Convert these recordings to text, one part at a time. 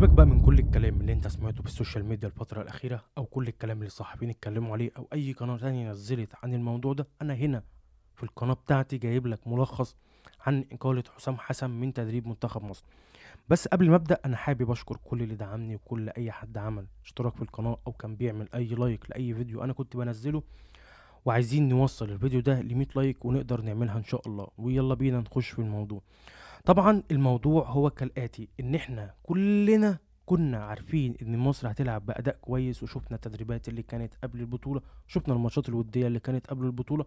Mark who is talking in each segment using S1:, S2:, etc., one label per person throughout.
S1: سيبك بقى من كل الكلام اللي انت سمعته في ال social media الفترة الأخيرة، أو كل الكلام اللي الصحفيين اتكلموا عليه، أو أي قناة تانية نزلت عن الموضوع ده. أنا هنا في القناة بتاعتي جايب لك ملخص عن إقالة حسام حسن من تدريب منتخب مصر. بس قبل ما أبدأ أنا حابب أشكر كل اللي دعمني وكل أي حد عمل اشتراك في القناة أو كان بيعمل أي like لأي فيديو أنا كنت بنزله، وعايزين نوصل الفيديو ده ل 100 like ونقدر نعملها إن شاء الله. ويلا بينا نخش في الموضوع. طبعا الموضوع هو كالآتي، إن إحنا كلنا كنا عارفين إن مصر هتلعب بأداء كويس، وشفنا التدريبات اللي كانت قبل البطولة، شفنا الماتشات الودية اللي كانت قبل البطولة،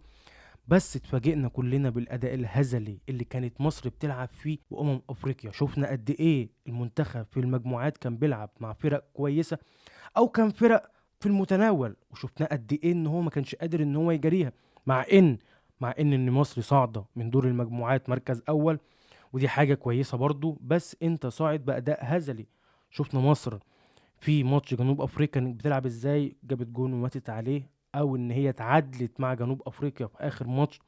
S1: بس اتفاجئنا كلنا بالأداء الهزلي اللي كانت مصر بتلعب فيه وأمم أفريقيا. شفنا قد إيه المنتخب في المجموعات كان بيلعب مع فرق كويسة أو كان فرق في المتناول، وشفنا قد إيه إن هو ما كانش قادر إن هو يجاريها، مع إن مصر صاعدة من دور المجموعات مركز أول، ودي حاجة كويسة برضو، بس انت صاعد بأداء هزلي. شفنا مصر في ماتش جنوب افريقيا بتلعب ازاي، جابت جون وماتت عليه، او ان هي تعادلت مع جنوب افريقيا في اخر ماتش.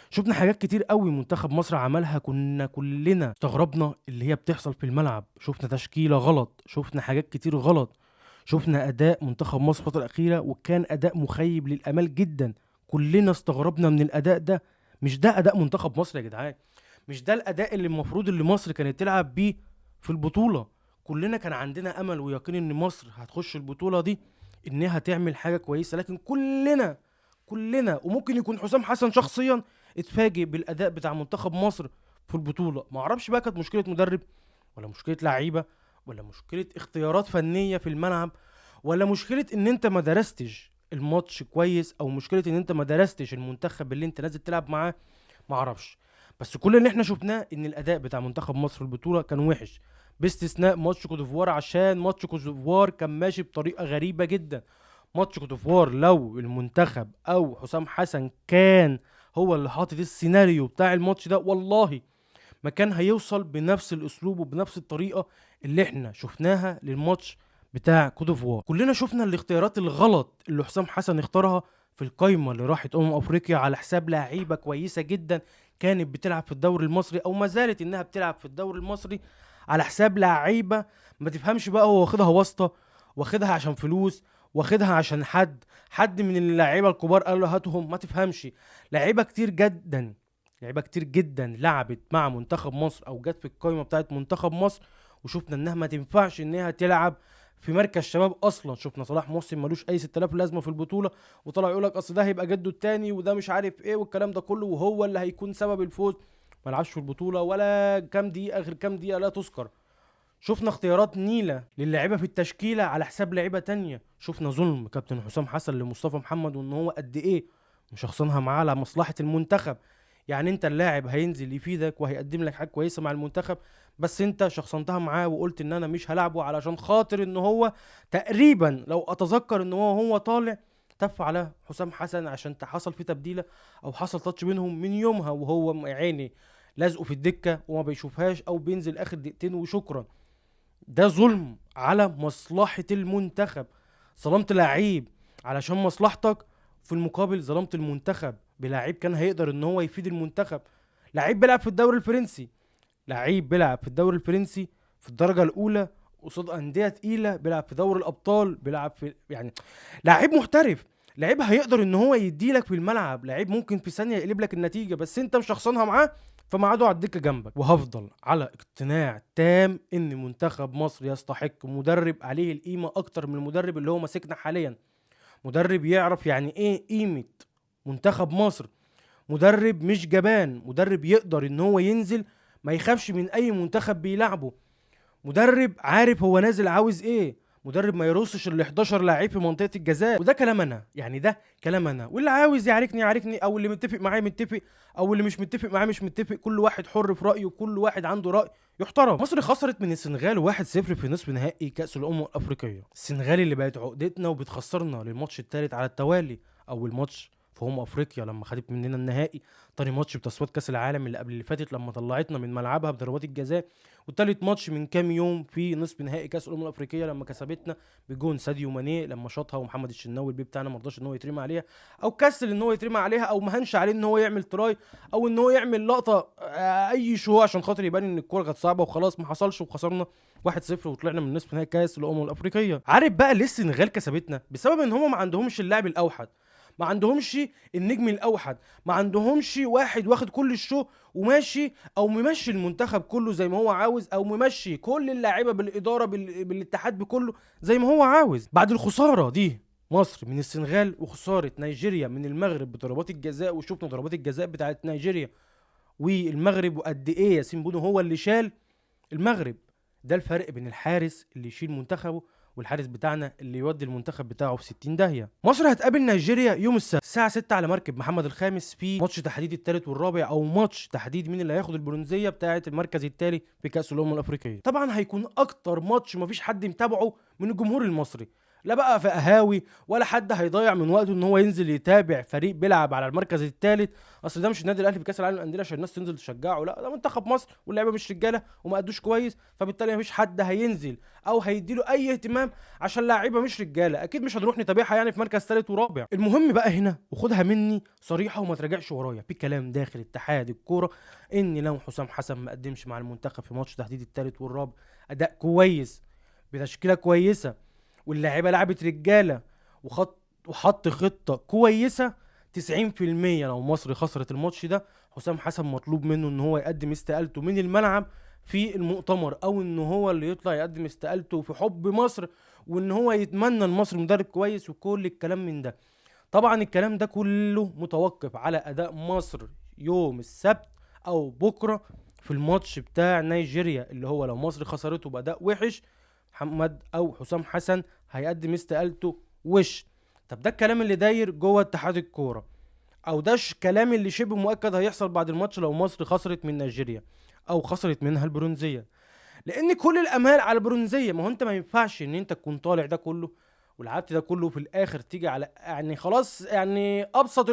S1: شفنا حاجات كتير قوي منتخب مصر عملها، كنا كلنا استغربنا اللي هي بتحصل في الملعب. شفنا تشكيلة غلط، شفنا حاجات كتير غلط، شفنا اداء منتخب مصر الفترة الأخيرة وكان اداء مخيب للامال جدا. كلنا استغربنا من الاداء ده، مش ده اداء منتخب مصر يا جدعان، مش ده الاداء اللي المفروض اللي مصر كانت تلعب بيه في البطولة. كلنا كان عندنا امل ويقين ان مصر هتخش البطولة دي انها تعمل حاجة كويسة، لكن كلنا وممكن يكون حسام حسن شخصيا اتفاجئ بالاداء بتاع منتخب مصر في البطولة. ما اعرفش بقى كانت مشكلة مدرب ولا مشكلة لعيبة ولا مشكلة اختيارات فنية في الملعب، ولا مشكلة ان انت ما درستش الماتش كويس، او مشكلة ان انت ما درستش المنتخب اللي انت نازل تلعب معاه، ما اعرفش. بس كل اللي احنا شفناه ان الاداء بتاع منتخب مصر في البطولة كان وحش، باستثناء ماتش كوتيفوار، عشان ماتش كوتيفوار كان ماشي بطريقة غريبة جدا. ماتش كوتيفوار لو المنتخب او حسام حسن كان هو اللي حاطط السيناريو بتاع الماتش ده، والله ما كان هيوصل بنفس الاسلوب وبنفس الطريقة اللي احنا شفناها للماتش بتاع كوتيفوار. كلنا شفنا الاختيارات الغلط اللي حسام حسن اختارها في القايمة اللي راحت افريقيا على حساب لعيبة كويسة جدا كانت بتلعب في الدوري المصري او ما زالت انها بتلعب في الدوري المصري، على حساب لعيبة ما تفهمش بقى هو واخدها واسطه، واخدها عشان فلوس، واخدها عشان حد من اللعيبة الكبار قال له هاتهم، ما تفهمش. لعيبة كتير جدا، لعيبة كتير جدا لعبت مع منتخب مصر او جت في القايمة بتاعت منتخب مصر، وشفنا انها ما تنفعش انها تلعب في مركز شباب اصلا. شفنا صلاح محسن ملوش اي 6000 لازمه في البطولة، وطلع يقول لك اصل ده هيبقى جده التاني وده مش عارف ايه والكلام ده كله، وهو اللي هيكون سبب الفوز، ما لعبش في البطولة ولا كام دقيقة غير كام دقيقة لا تذكر. شفنا اختيارات نيله للاعيبه في التشكيلة على حساب لعيبة تانية. شفنا ظلم كابتن حسام حسن لمصطفى محمد، وان هو قد ايه مشخصنها معاه على مصلحة المنتخب. يعني انت اللاعب هينزل يفيدك وهيقدم لك حاجة كويسة مع المنتخب، بس انت شخصنتها معاه وقلت ان انا مش هلعبه علشان خاطر ان هو تقريبا لو اتذكر ان هو طالع تف على حسام حسن عشان حصل فيه تبديله او حصل تاتش بينهم، من يومها وهو عيني لازقه في الدكة وما بيشوفهاش او بينزل اخر دقيقتين وشكرا. ده ظلم على مصلحة المنتخب. ظلمت لعيب علشان مصلحتك، في المقابل ظلمت المنتخب بلاعيب كان هيقدر ان هو يفيد المنتخب. لعيب بيلعب في الدوري الفرنسي، لعيب بيلعب في الدوري الفرنسي في الدرجة الاولى قصاد اندية تقيلة، بيلعب في دوري الابطال، بيلعب في يعني لعيب محترف، لعيب هيقدر ان هو يديلك في الملعب، لعيب ممكن في ثانية يقلب لك النتيجة، بس انت مشخصنها معاه فمعاده على الدكة جنبك. وهفضل على اقتناع تام ان منتخب مصر يستحق مدرب عليه القيمة اكتر من المدرب اللي هو ماسكنا حاليا. مدرب يعرف يعني ايه قيمة منتخب مصر، مدرب مش جبان، مدرب يقدر ان هو ينزل ما يخافش من اي منتخب بيلعبه، مدرب عارف هو نازل عاوز ايه، مدرب ما يرصش ال 11 لعيب في منطقة الجزاء. وده كلام انا، يعني ده كلام انا، واللي عاوز يعاركني يعاركني، او اللي متفق معايا متفق، او اللي مش متفق معايا مش متفق. كل واحد حر في رايه، كل واحد عنده راي يحترم. مصر خسرت من السنغال 1-0 في نصف نهائي كاس الامم الافريقية. السنغال اللي بقت عقدتنا وبتخسرنا للماتش الثالث على التوالي، اول ماتش في افريقيا لما خدت مننا النهائي، تاني ماتش بتصفيات كاس العالم اللي قبل اللي فاتت لما طلعتنا من ملعبها بضربات الجزاء، وتالت ماتش من كام يوم في نصف نهائي كاس الامم الافريقية لما كسبتنا بجون ساديو ماني لما شاطها ومحمد الشناوي البي بتاعنا ما رضاش ان هو يترمي عليها، او كسل ان هو يترمي عليها، او ما هنش عليه ان هو يعمل try، او ان هو يعمل لقطة اي show عشان خاطر يبان ان الكورة كانت صعبة، وخلاص ما حصلش وخسرنا 1-0 وطلعنا من نصف نهائي كاس الامم الافريقية. عارف بقى ليه السنغال كسبتنا؟ بسبب ان هم ما عندهمش اللاعب الاوحد، ما عندهمش النجم الاوحد، ما عندهمش واحد واخد كل ال show وماشي او ممشي المنتخب كله زي ما هو عاوز، او ممشي كل اللاعيبه بالادارة بالاتحاد بكله زي ما هو عاوز. بعد الخسارة دي مصر من السنغال وخسارة نيجيريا من المغرب بضربات الجزاء، وشفنا ضربات الجزاء بتاعت نيجيريا والمغرب وقد ايه ياسين بونو هو اللي شال المغرب. ده الفرق بين الحارس اللي يشيل منتخبه والحارس بتاعنا اللي يودي المنتخب بتاعه في 60 داهية. مصر هتقابل نيجيريا يوم السبت الساعة 6 على مركب محمد الخامس في ماتش تحديد الثالث والرابع، او ماتش تحديد مين اللي هياخد البرونزيه بتاعه المركز الثالث في كاس الامم الافريقية. طبعا هيكون اكتر ماتش مفيش حد متابعه من الجمهور المصري، لا بقى في قهاوي ولا حد هيضيع من وقته ان هو ينزل يتابع فريق بيلعب على المركز الثالث. اصل ده مش النادي الاهلي في كاس العالم للاندية عشان الناس تنزل تشجعه، لا ده منتخب مصر واللعيبة مش رجاله وما ادوش كويس، فبالتالي مفيش حد هينزل او هيديله اي اهتمام عشان لعيبة مش رجاله، اكيد مش هنروح نتابعها يعني في مركز ثالث ورابع. المهم بقى هنا وخدها مني صريحه وما تراجعش ورايا، في كلام داخل اتحاد الكورة ان لو حسام حسن ما قدمش مع المنتخب في ماتش تحديد الثالث والرابع اداء كويس بتشكيله كويسة واللاعيبه لعبت رجاله وحط خطه كويسة، 90% لو مصر خسرت الماتش ده حسام حسن مطلوب منه ان هو يقدم استقالته من الملعب في المؤتمر، او ان هو اللي يطلع يقدم استقالته في حب مصر وان هو يتمنى لمصر مدرب كويس وكل الكلام من ده. طبعا الكلام ده كله متوقف على اداء مصر يوم السبت او بكره في الماتش بتاع نيجيريا، اللي هو لو مصر خسرته باداء وحش محمد او حسام حسن هيقدم استقالته وش. طب ده الكلام اللي داير جوه اتحاد الكورة، او ده الكلام اللي شبه مؤكد هيحصل بعد الماتش لو مصر خسرت من نيجيريا او خسرت منها البرونزيه، لان كل الامال على البرونزيه. ما هو انت ما ينفعش ان انت تكون طالع ده كله ولعبت ده كله وفي الاخر تيجي على يعني خلاص يعني ابسط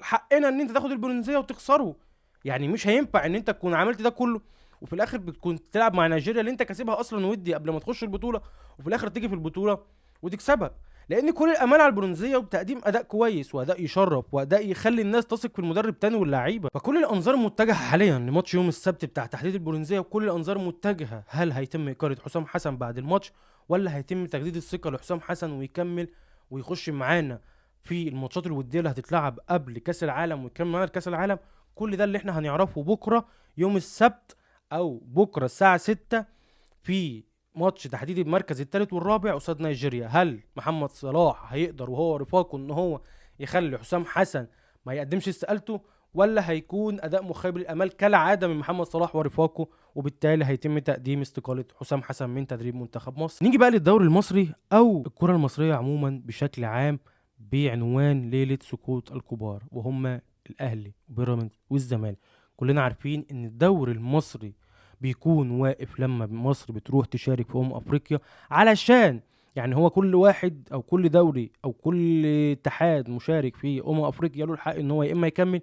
S1: حقنا ان انت تاخد البرونزيه وتخسره. يعني مش هينفع ان انت تكون عملت ده كله وفي الاخر بتكون تلعب مع نيجيريا اللي انت كاسبها اصلا ودي قبل ما تخش البطولة، وفي الاخر تيجي في البطولة وتكسبها. لان كل الامال على البرونزيه وبتقديم اداء كويس واداء يشرف واداء يخلي الناس تثق في المدرب تاني واللعيبة. فكل الانظار متجهة حاليا لماتش يوم السبت بتاع تحديد البرونزيه، وكل الانظار متجهة هل هيتم اقاله حسام حسن بعد الماتش ولا هيتم تجديد الثقة لحسام حسن ويكمل ويخش معانا في الماتشات الودية اللي هتتلعب قبل كاس العالم ويكمل معانا كاس العالم. كل ده اللي احنا هنعرفه بكره يوم السبت او بكره الساعة 6 في ماتش تحديد المركز الثالث والرابع قصاد نيجيريا. هل محمد صلاح هيقدر وهو رفاقه ان هو يخلي حسام حسن ما يقدمش استقالته، ولا هيكون اداء مخيب للامال كالعادة من محمد صلاح ورفاقه، وبالتالي هيتم تقديم استقالة حسام حسن من تدريب منتخب مصر؟ نيجي بقى للدوري المصري او الكره المصرية عموما بشكل عام بعنوان ليلة سقوط الكبار، وهم الاهلي وبيراميدز والزمالك. كلنا عارفين ان الدوري المصري بيكون واقف لما مصر بتروح تشارك في افريقيا، علشان يعني هو كل واحد او كل دوري او كل اتحاد مشارك في افريقيا له الحق ان هو يا اما يكمل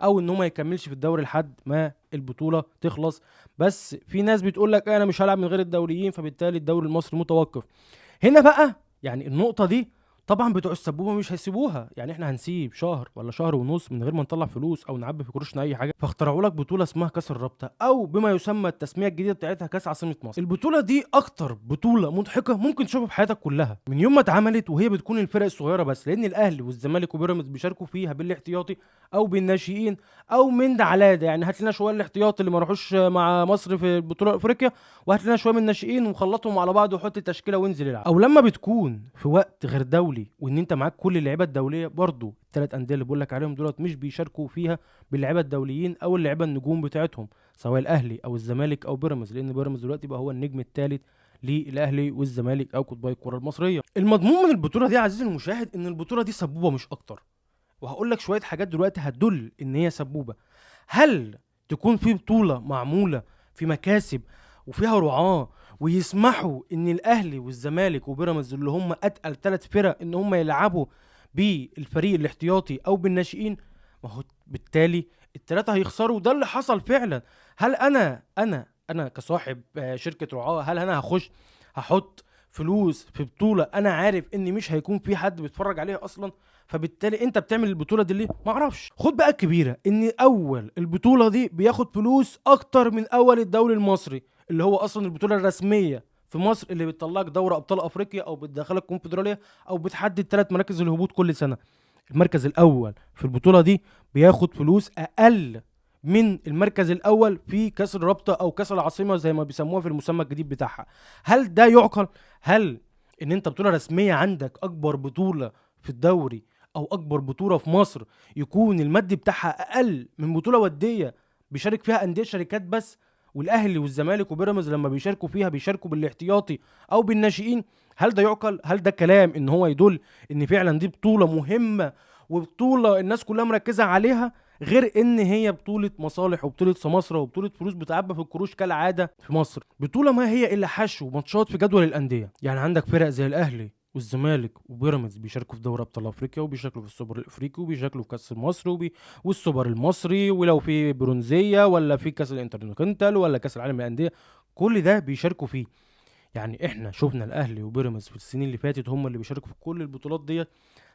S1: او ان هو ما يكملش في الدوري لحد ما البطولة تخلص. بس في ناس بتقول لك انا مش هلعب من غير الدوريين، فبالتالي الدوري المصري متوقف. هنا بقى يعني النقطة دي طبعا بتوع السبوبه مش هيسيبوها، يعني احنا هنسيب شهر ولا شهر ونص من غير ما نطلع فلوس او نعبي في كروشنا اي حاجة، فاخترعوا لك بطوله اسمها كاس الرابطة او بما يسمى التسمية الجديدة بتاعتها كاس عاصمة مصر. البطولة دي اكتر بطوله مضحكة ممكن تشوفها في حياتك كلها من يوم ما اتعملت، وهي بتكون الفرق الصغيرة بس، لان الاهلي والزمالك وبيراميدز بيشاركوا فيها بالاحتياطي او بالناشئين او من ده على ده. يعني هات لنا شوية الاحتياطي اللي ما راحوش مع مصر في البطولة افريقيا، وهات لنا شوية من الناشئين وخلطهم على بعض وحط التشكيلة وانزل العب. او لما بتكون في وقت غير دولي وان انت معاك كل اللعيبة الدولية، برضو الثلاث اندية اللي بقول لك عليهم دولت مش بيشاركوا فيها باللعيبه الدوليين او اللعيبة النجوم بتاعتهم، سواء الاهلي او الزمالك او بيراميدز، لان بيراميدز دلوقتي بقى هو النجم الثالث للاهلي والزمالك او قطبي الكره المصرية. المضمون من البطولة دي يا عزيزي المشاهد ان البطولة دي سبوبه مش اكتر، وهقول لك شوية حاجات دلوقتي هتدل ان هي سبوبه. هل تكون في بطوله معمولة في مكاسب وفيها رعاه ويسمحوا ان الاهلي والزمالك وبيراميدز اللي هم اتقل ثلاث فرق ان هم يلعبوا بالفريق الاحتياطي او بالناشئين؟ ما هو بالتالي الثلاثة هيخسروا، وده اللي حصل فعلا. هل انا انا كصاحب شركة رعاه، هل انا هخش هحط فلوس في بطوله انا عارف ان مش هيكون في حد بيتفرج عليها اصلا؟ فبالتالي انت بتعمل البطولة دي ليه؟ معرفش. خد بقى الكبيرة، ان اول البطولة دي بياخد فلوس اكتر من اول الدوري المصري، اللي هو اصلا البطولة الرسمية في مصر اللي بتطلعك دوري ابطال افريقيا او بتدخلك الكونفدراليه او بتحدد 3 مراكز الهبوط كل سنة. المركز الاول في البطولة دي بياخد فلوس اقل من المركز الاول في كاس الرابطة او كاس العاصمة زي ما بيسموها في المسمى الجديد بتاعها. هل ده يعقل؟ هل ان انت بطوله رسمية عندك اكبر بطوله في الدوري او اكبر بطوله في مصر يكون المادي بتاعها اقل من بطوله وديه بيشارك فيها اندية شركات بس، والاهلي والزمالك وبيراميدز لما بيشاركوا فيها بيشاركوا بالاحتياطي او بالناشئين؟ هل ده يعقل؟ هل ده كلام ان هو يدل ان فعلا دي بطوله مهمة وبطولة الناس كلها مركزه عليها، غير ان هي بطوله مصالح وبطولة سماسره وبطولة فلوس بتعبى في الكروش كالعادة في مصر؟ بطوله ما هي الا حشو ماتشات في جدول الاندية. يعني عندك فرق زي الاهلي والزمالك وبيراميدز بيشاركوا في دوري ابطال افريقيا، وبيشاركوا في السوبر الافريقي، وبيشاركوا في كاس مصر والسوبر المصري، ولو في برونزيه ولا في كاس الانترنتال ولا كاس العالم للاندية، كل ده بيشاركوا فيه. يعني احنا شفنا الاهلي وبيراميدز في السنين اللي فاتت هم اللي بيشاركوا في كل البطولات ديت.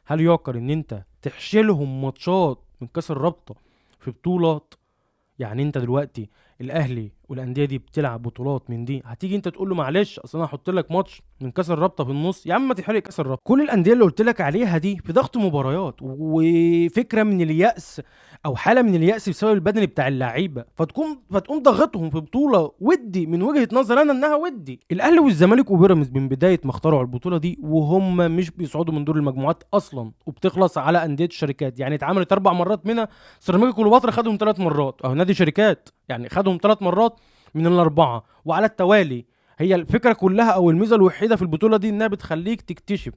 S1: هل يعقل ان انت تحشلهم ماتشات من كاس الرابطة في بطولات؟ يعني انت دلوقتي الاهلي والاندية دي بتلعب بطولات من دي، هتيجي انت تقول له معلش اصل انا هحط لك ماتش من كاس الرابطة في النص؟ يا عم ما تحرق كاس الرابطة. كل الاندية اللي قلت لك عليها دي في ضغط مباريات وفكره من اليأس او حاله من اليأس بسبب البدني بتاع اللعيبة، فتقوم ضغطهم في بطوله ودي من وجهه نظر انا انها ودي. الاهلي والزمالك وبيراميدز من بداية ما اخترعوا البطولة دي وهم مش بيصعدوا من دور المجموعات اصلا، وبتخلص على اندية الشركات. يعني اتعملت 4 مرات منها، سيراميكا كليوباترا خدهم 3 مرات، او نادي شركات يعني خدهم 3 مرات من ال4 وعلى التوالي. هي الفكرة كلها او الميزة الوحيدة في البطولة دي انها بتخليك تكتشف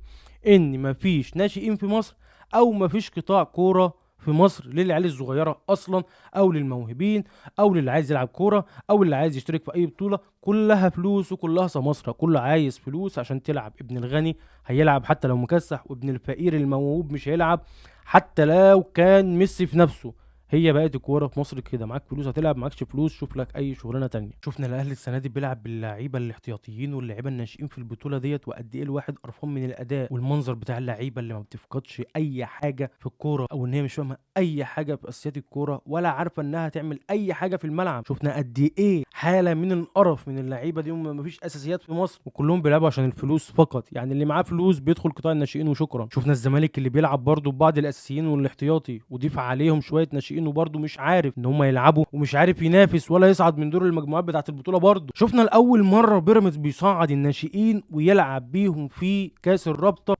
S1: ان مفيش ناشئين في مصر او مفيش قطاع كورة في مصر للعيال الصغيرة اصلا، او للموهوبين، او للي عايز يلعب كورة، او اللي عايز يشترك في اي بطوله. كلها فلوس وكلها سماسره، كله عايز فلوس عشان تلعب. ابن الغني هيلعب حتى لو مكسح، وابن الفقير الموهوب مش هيلعب حتى لو كان ميسي في نفسه. هي بقت الكورة في مصر كده، معاك فلوس هتلعب، معاكش فلوس شوف لك اي شغلانة تانية. شفنا الاهلي السنة دي بيلعب باللعيبه الاحتياطيين واللعيبة الناشئين في البطولة ديت، وقد ايه الواحد قرفان من الاداء والمنظر بتاع اللعيبة اللي ما بتفقدش اي حاجة في الكورة، او ان هي مش فاهمه اي حاجة في اساسيات الكورة ولا عارفه انها تعمل اي حاجة في الملعب. شفنا قد ايه حاله من القرف من اللعيبة دي، وما فيش اساسيات في مصر، وكلهم بيلعبوا عشان الفلوس فقط. يعني اللي معاه فلوس بيدخل قطاع الناشئين وشكرا. شفنا الزمالك اللي بيلعب برده ببعض الاساسيين والاحتياطي، وضيف عليهم شوية ناشئين، وبرده مش عارف ان هم يلعبوا ومش عارف ينافس ولا يصعد من دور المجموعات بتاعه البطولة. برده شفنا لاول مرة بيراميدز بيصعد الناشئين ويلعب بيهم في كاس الرابطة،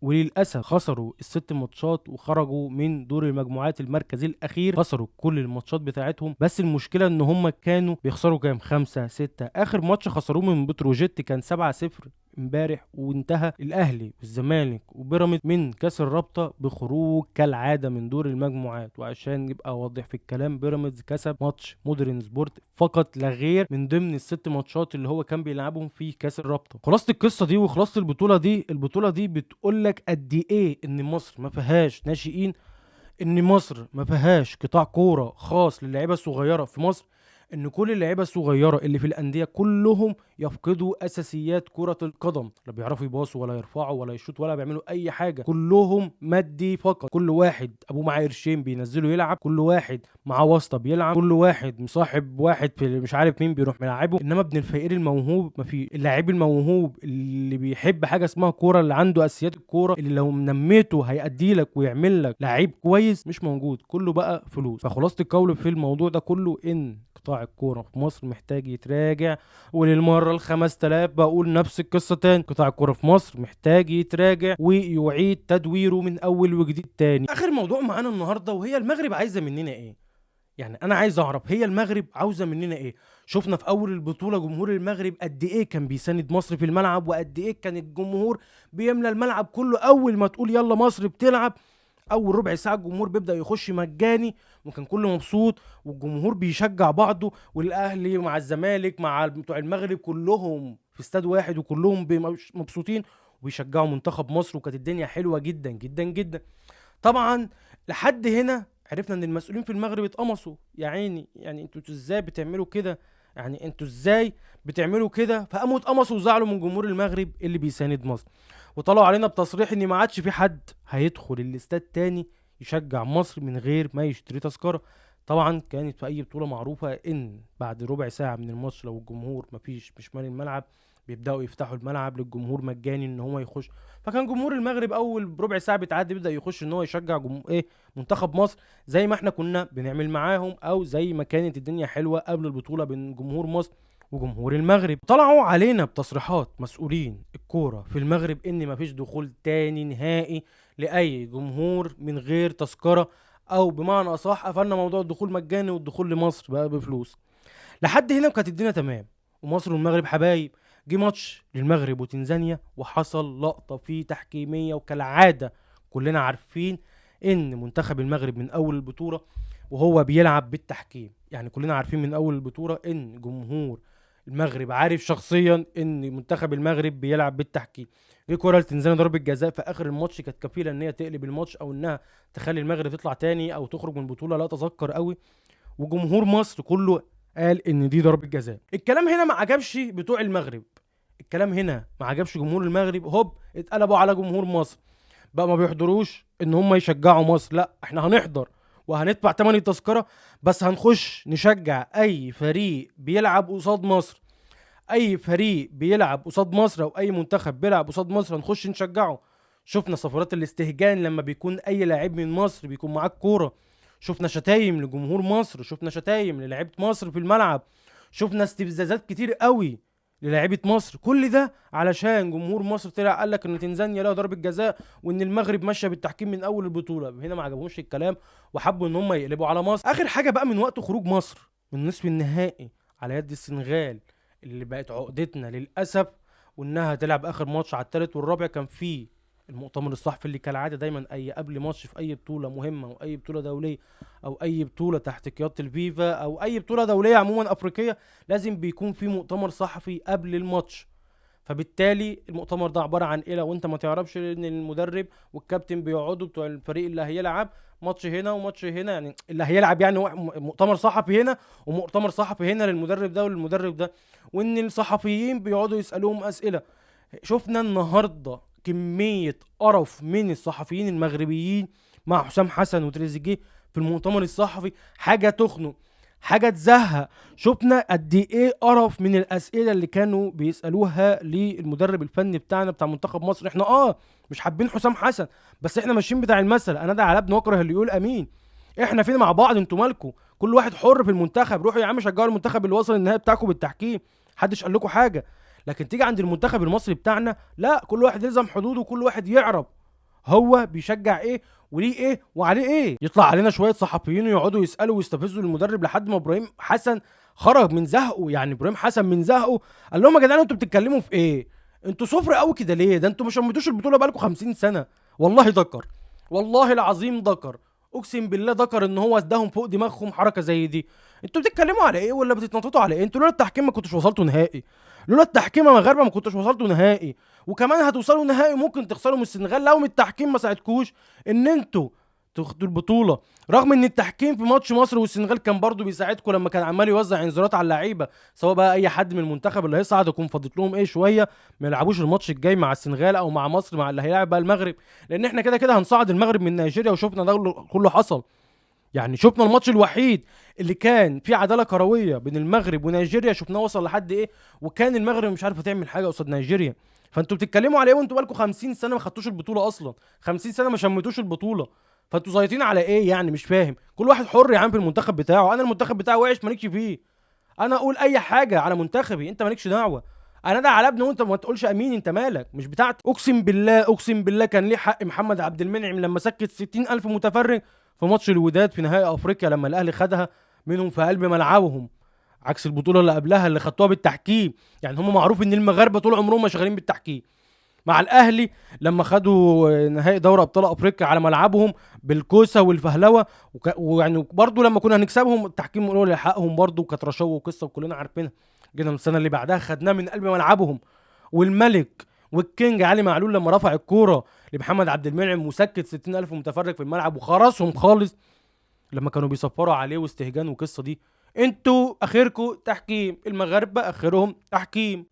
S1: وللاسف خسروا ال6 ماتشات وخرجوا من دور المجموعات المركز الاخير. خسروا كل الماتشات بتاعتهم، بس المشكلة ان هم كانوا بيخسروا كام؟ 5 6. اخر ماتش خسروه من بتروجيت كان 7-0 امبارح، وانتهى الاهلي والزمالك وبيراميدز من كاس الرابطة بخروج كالعادة من دور المجموعات. وعشان يبقى واضح في الكلام، بيراميدز كسب ماتش مودرن سبورت فقط لا غير من ضمن ال6 ماتشات اللي هو كان بيلعبهم في كاس الرابطة. خلاصه القصة دي وخلاصة البطولة دي، البطولة دي بتقول لك قد ايه ان مصر ما فيهاش ناشئين، ان مصر ما فيهاش قطاع كورة خاص للعيبة الصغيرة في مصر، ان كل اللعيبة الصغيرة اللي في الاندية كلهم يفقدوا اساسيات كره القدم، لا بيعرفوا يباصوا ولا يرفعوا ولا يشوطوا ولا بيعملوا اي حاجة، كلهم مادي فقط. كل واحد ابوه معاه قرشين بينزله يلعب، كل واحد معاه واسطه بيلعب، كل واحد مصاحب واحد في مش عارف مين بيروح ملعبه. انما ابن الفقير الموهوب ما في، اللاعب الموهوب اللي بيحب حاجة اسمها كورة، اللي عنده اساسيات الكورة، اللي لو نميته هيأدي لك ويعمل لك لعيب كويس، مش موجود. كله بقى فلوس. فخلاصه القول في الموضوع ده كله ان قطاع الكورة في مصر محتاج يتراجع، وللمره ال5000 بقول نفس القصة تاني، قطاع الكورة في مصر محتاج يتراجع ويعيد تدويره من اول وجديد تاني. اخر موضوع معانا النهارده، وهي المغرب عايزه مننا ايه؟ يعني انا عايز اعرف هي المغرب عاوزه مننا ايه؟ شفنا في اول البطولة جمهور المغرب قد ايه كان بيساند مصر في الملعب، وقد ايه كان الجمهور بيملى الملعب كله. اول ما تقول يلا مصر بتلعب، اول ربع ساعة الجمهور بيبدا يخش مجاني، وكان كله مبسوط والجمهور بيشجع بعضه، والاهلي مع الزمالك مع بتوع المغرب كلهم في استاد واحد، وكلهم مبسوطين وبيشجعوا منتخب مصر، وكانت الدنيا حلوة جدا جدا جدا. طبعا لحد هنا عرفنا ان المسؤولين في المغرب اتقمصوا، يا عيني، يعني انتوا ازاي بتعملوا كده؟ يعني انتوا ازاي بتعملوا كده؟ فقاموا اتقمصوا وزعلوا من جمهور المغرب اللي بيساند مصر، وطلعوا علينا بتصريح ان ما عادش في حد هيدخل الاستاد تاني يشجع مصر من غير ما يشتري تذكره. طبعا كانت في اي بطوله معروفة ان بعد ربع ساعة من الماتش لو الجمهور مفيش مش مالي الملعب بيبداوا يفتحوا الملعب للجمهور مجاني ان هو يخش. فكان جمهور المغرب اول ربع ساعة بتعدي بيبدا يخش ان هو يشجع منتخب مصر، زي ما احنا كنا بنعمل معاهم، او زي ما كانت الدنيا حلوة قبل البطولة بين جمهور مصر وجمهور المغرب. طلعوا علينا بتصريحات مسؤولين الكورة في المغرب ان مفيش دخول تاني نهائي لاي جمهور من غير تذكره، او بمعنى اصح قفلنا موضوع الدخول مجاني والدخول لمصر بقى بفلوس. لحد هنا كانت الدنيا تمام ومصر والمغرب حبايب. جه ماتش للمغرب وتنزانيا وحصل لقطة فيه تحكيميه، وكالعادة كلنا عارفين ان منتخب المغرب من اول البطولة وهو بيلعب بالتحكيم، يعني كلنا عارفين من اول البطولة ان جمهور المغرب عارف شخصيا ان منتخب المغرب بيلعب بالتحكيم. جه كورة لتنزانيا ضربه جزاء في اخر الماتش كانت كفيله ان هي تقلب الماتش او انها تخلي المغرب تطلع تاني او تخرج من البطولة، لا اتذكر قوي. وجمهور مصر كله قال ان دي ضربه جزاء. الكلام هنا ما عجبش بتوع المغرب، الكلام هنا ما عجبش جمهور المغرب، هوب اتقلبوا على جمهور مصر بقى، ما بيحضروش ان هم يشجعوا مصر، لا احنا هنحضر وهندفع تمن التذكرة بس هنخش نشجع اي فريق بيلعب قصاد مصر، اي فريق بيلعب قصاد مصر او اي منتخب بيلعب قصاد مصر هنخش نشجعه. شفنا صفارات الاستهجان لما بيكون اي لاعب من مصر بيكون معاك كورة، شفنا شتايم لجمهور مصر، شفنا شتايم للاعيبه مصر في الملعب، شفنا استفزازات كتير قوي للاعيبه مصر. كل ده علشان جمهور مصر طلع قال لك ان تنزانيا لها ضربه جزاء وان المغرب ماشية بالتحكيم من اول البطولة. هنا ما عجبهمش الكلام وحبوا ان هم يقلبوا على مصر. اخر حاجة بقى من وقت خروج مصر من نصف النهائي على يد السنغال اللي بقت عقدتنا للاسف، وانها تلعب اخر ماتش على الثالث والرابع، كان فيه المؤتمر الصحفي اللي كالعادة دايما اي قبل ماتش في اي بطوله مهمة او اي بطوله دولية او اي بطوله تحت قيادة الفيفا او اي بطوله دولية عموما افريقية لازم بيكون في مؤتمر صحفي قبل الماتش. فبالتالي المؤتمر ده عبارة عن ايه؟ لو انت ما تعرفش ان المدرب والكابتن بيقعدوا بتوع الفريق اللي هيلعب ماتش هنا وماتش هنا، يعني اللي هيلعب يعني مؤتمر صحفي هنا ومؤتمر صحفي هنا للمدرب ده وللمدرب ده، وان الصحفيين بيقعدوا يسالوهم اسئلة. شفنا النهارده كمية قرف من الصحفيين المغربيين مع حسام حسن وتريزيجيه في المؤتمر الصحفي، حاجة تخنق، حاجة تزهق. شفنا قد ايه قرف من الأسئلة اللي كانوا بيسألوها للمدرب الفني بتاعنا بتاع منتخب مصر. احنا مش حابين حسام حسن، بس احنا ماشيين بتاع المثل، انا ده على ابن واكره اللي يقول امين. احنا فين مع بعض، انتوا مالكوا، كل واحد حر في المنتخب، روحوا يا عم شجعوا المنتخب اللي وصل النهائي بتاعكم بالتحكيم، محدش قال لكم حاجة. لكن تيجي عند المنتخب المصري بتاعنا لا، كل واحد يلزم حدوده وكل واحد يعرف هو بيشجع ايه وليه ايه وعليه ايه. يطلع علينا شوية صحفيين ويقعدوا يسالوا ويستفزوا المدرب لحد ما ابراهيم حسن خرج من زهقه. يعني ابراهيم حسن من زهقه قال لهم يا جدعان انتوا بتتكلموا في ايه؟ انتوا صفر قوي كده ليه؟ ده انتوا مش شمتوش البطولة بقالكم 50 سنة. والله ذكر، والله العظيم ذكر، اقسم بالله ذكر ان هو اداهم فوق دماغهم حركة زي دي. انتوا بتتكلموا على ايه ولا بتتنططوا على ايه؟ انتوا لولا التحكيم ما كنتوش وصلتوا نهائي، لولا التحكيم يا مغاربة ما كنتوش وصلتوا نهائي، وكمان هتوصلوا نهائي ممكن تخسروا من السنغال لو من التحكيم ما ساعدكوش ان انتوا تاخدوا البطولة. رغم ان التحكيم في ماتش مصر والسنغال كان برضو بيساعدكم لما كان عمال يوزع انذارات على اللعيبة، سواء بقى اي حد من المنتخب اللي هيصعد يكون فاضت لهم ايه شوية ما يلعبوش الماتش الجاي مع السنغال او مع مصر مع اللي هيلاعب بقى المغرب، لان احنا كده كده هنصعد المغرب من نيجيريا، وشفنا ده كله حصل. يعني شفنا الماتش الوحيد اللي كان فيه عدالة كروية بين المغرب ونيجيريا شفناه وصل لحد ايه، وكان المغرب مش عارفه تعمل حاجة قصاد نيجيريا. فانتوا بتتكلموا على ايه وانتوا بقالكم 50 سنة ما خدتوش البطولة اصلا، 50 سنة ما شمتوش البطولة، فانتوا زيطين على ايه يعني؟ مش فاهم. كل واحد حر يا عم في المنتخب بتاعه، انا المنتخب بتاعي وحش مالكش فيه، انا اقول اي حاجة على منتخبي، انت مالكش دعوه، انا ده على ابني وانت ما تقولش امين، انت مالك، مش بتاعتي. اقسم بالله اقسم بالله كان ليه حق محمد عبد المنعم لما سكت 60,000 متفرج في ماتش الوداد في نهائي افريقيا لما الاهلي خدها منهم في قلب ملعبهم، عكس البطولة اللي قبلها اللي خدتوها بالتحكيم. يعني هم معروف ان المغاربة طول عمرهم ما شغالين بالتحكيم. مع الاهلي لما خدوا نهائي دوري ابطال افريقيا على ملعبهم بالكوسه والفهلوه، ويعني برضو لما كنا هنكسبهم التحكيم هو اللي حقهم برضو، كانت رشاوى وقصة وكلنا عارفينها. جينا السنة اللي بعدها خدناه من قلب ملعبهم، والملك والكينج علي معلول لما رفع الكورة لمحمد عبد المنعم وسكت 60,000 متفرج في الملعب وخرسهم خالص لما كانوا بيصفروا عليه واستهجان وقصة دي. انتوا اخركم تحكيم، المغاربة اخرهم تحكيم.